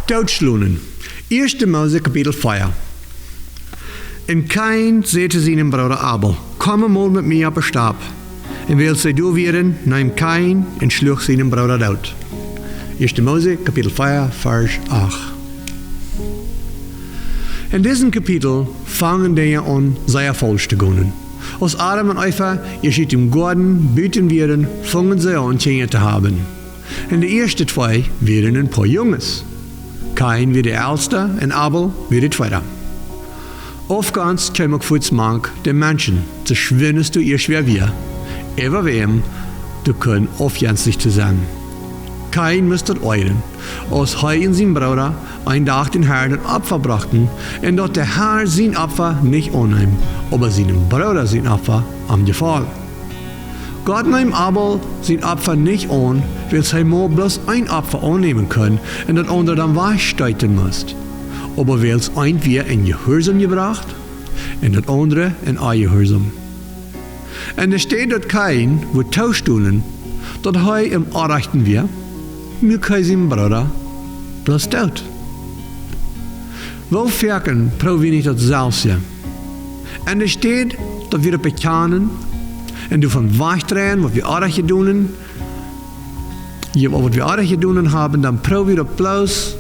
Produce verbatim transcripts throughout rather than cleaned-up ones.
Dootschlonen. Ieeschte Mose Kapitel vea. Un Kain säd to sienen Brooda Abel: "Komm emol met mie opp de Stap." Un wiels see doa wieren, neem Kain un schluach sienen Brooda doot. Ieeschte Mose Kapitel vea, Varsch acht. En disen Kapitel fangen Dinja aun sea faulsch to gonen. Aus Adam un Eva ieescht ut däm Goaden buten wieren, fungen see aun Kjinja to haben. Un de ieeschte twee wieren een poa Junges. Kain wia de elsta un Abel wia de tweeda. Aufgonst kjeem uk fuaz mank de Menschen, soo schwind aus doa ieescht wäa wia, äwa wäm doa kunn aufjenstich to sennen. Kain must daut oajren, aus hee un sien Brooda een Dach dän Harn een Opfa brochten, un daut de Har sien Opfa nich aunneem, oba sienen Brooda sien Opfa am jefoll. Gott neem Abel sien Opfa nich aun, wiels hee mau bloos een Opfa aunnämen kunn un daut aundre dan wajchsteeten must. Oba wiels eent wia en Jehuarsaum jebrocht un daut aundre en Onjehuarsaum. En de Städ daut Kain wudd toostonen, daut hee em Orrajchten wia, muak hee sienen Brooda bloos doot. Woo foaken proow wie nich daut selfst? En de Städ daut wie daut bekjanen un doavon wajchdreien, waut wie orrajcht jedonen, je, waut wie orrajcht jedonen haben, dan proow wie daut bloos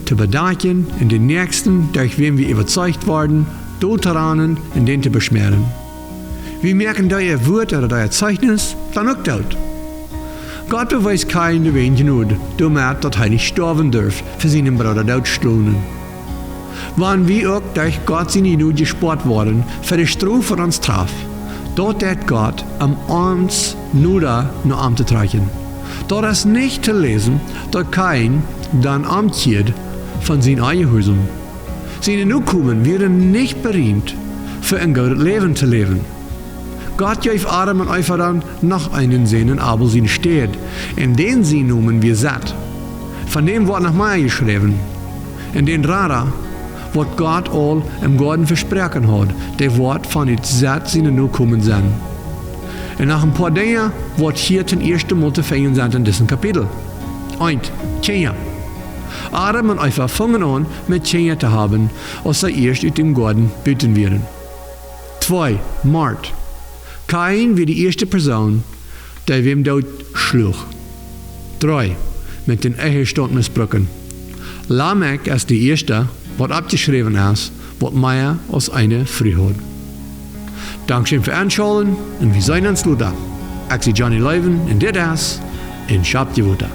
to bedakjen un dän Näakjsten, derch wäm wie äwazeicht worden, doot to ranen un dän to beschmäaren. Wie moaken daut äa Wuat ooda daut äa Zeichnis dan uk doot. Gott beweest Kain doawäajen Jnod, doamet daut hee nich stoawen durf fa sienen Brooda dootschlonen. Wan wie uk derch Gott siene Jnod jespoat woaren fa de Strof, waut ons traft, daut deit Gott, om ons noda no am to trakjen. Daut es nich to läsen, daut Kain dan omkjieed von sienen Onjehuarsaum. Siene Nokomen wieren nich beriemt, fa een goodet Läwen to läwen. Gott jeef Adam un Eva dan noch eenen Sän en Abel siene Städ, un dän sien Nomen wia Set. Von däm woat noch mea jeschräwen. Un dän Rada, waut Gott aul em Goaden vesproaken haud, dee woat von Set siene Nokomen sennen. Un noch een poa Dinja, waut hia toom ieeschten Mol to finjen sent en disen Kapitel. Eent, Kjinja. Adam un Eva fungen aun met Kjinja to haben, aus see ieescht ut däm Goaden buten wieren. Twee, Mord. Kain wia de ieeschte Persoon, dee wäm doot schluach. Dree, met dän Ehestaunt misbruken. Lamek es de ieeschta, waut oppjeschräwen es, waut mea aus eene Fru haud. Dankscheen fa Enschaulten un wie seenen ons lota. Ekj sie Johnny Loewen un dit es En Schopje Wota.